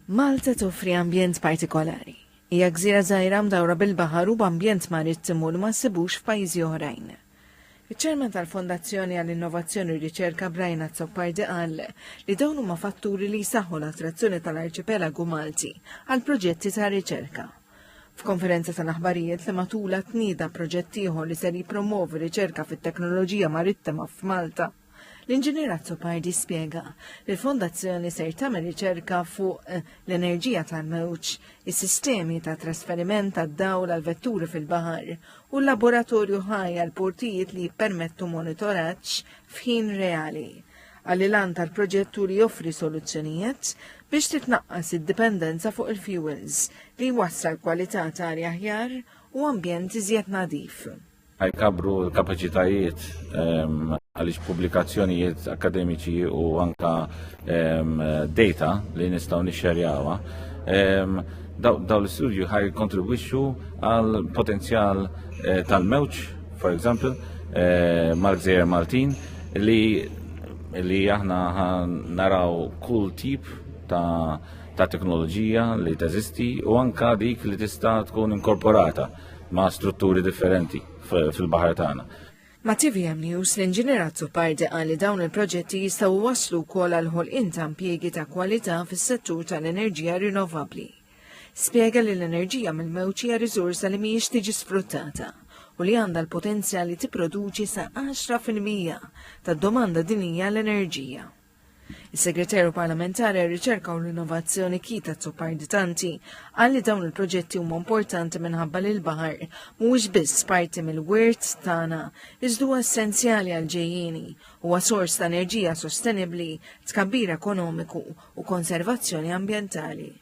Malta toffri ambjent partikolari. Hija gżira żgħira mdawra bil-baħar u b'ambjent marittimu li ma ssibux f'pajjiżi oħrajn. Iċ-Chairman tal-Fondazzjoni għall-Innovazzjoni u r-Riċerka Brian Azzopardi qal li dawn huma fatturi li jsaħħu l-attrazzjoni tal-arċipelagu Malti għal proġetti ta' riċerka. F'konferenza tal-aħbarijiet li matulha tnieda proġett ieħor li ser jippromovi riċerka fit-teknoloġija marittima f'Malta, L-Inġinier Azzopardi spjega li l-Fondazzjoni ser tagħmel riċerka fuq eh, l-enerġija tal-mewġ, is-sistemi ta' trasferiment tad-dawl għal vetturi fil-baħar u l-laboratorju ħaj għal portijiet li jippermettu monitoraġġ f'ħin reali. Għalli lan tal-proġett li joffri soluzzjonijiet biex titnaqqas id-dipendenza fuq il-fuels li jwassal kwalità ta' arja aħjar u ambjent iżjed nadif. Ħa jkabbru l-kapaċitajiet ehm, għaliex pubblikazzjonijiet akademiċi u anka ehm, data li nistgħu nixxerjawha. Ehm, daw l-istudju ħaj kontribwixxu għal potenzjal eh, tal-mewġ, for example, eh, mal-Gżejjer Maltin li li aħna naraw kull tip ta' ta' teknoloġija li teżisti u anka dik li tista' tkun inkorporata ma' strutturi differenti fil-baħar tagħna. Ma' TVM News, l-Inġinier Azzopardi qal li dawn il-proġetti jistgħu waslu wkoll għal ħolqien ta' impjiegi ta' kwalità fis-settur tal-enerġija rinnovabbli. Spjega li l-enerġija mill-mewġ hija riżorsa li mhijiex tiġi sfruttata u li għandha l-potenzjal li tipproduċi sa 10% tad-domanda dinjija l-enerġija. Is-Segretarju Parlamentari għar-Riċerka u l-Innovazzjoni Keith Azzopardi Tanti qal li dawn il-proġetti huma importanti minħabba li l-baħar mhuwiex biss parti mill-wirt tagħna iżda huwa essenzjali għal ġejjieni, huwa sors ta' enerġija sostenibbli, tkabbir ekonomiku u konservazzjoni ambjentali.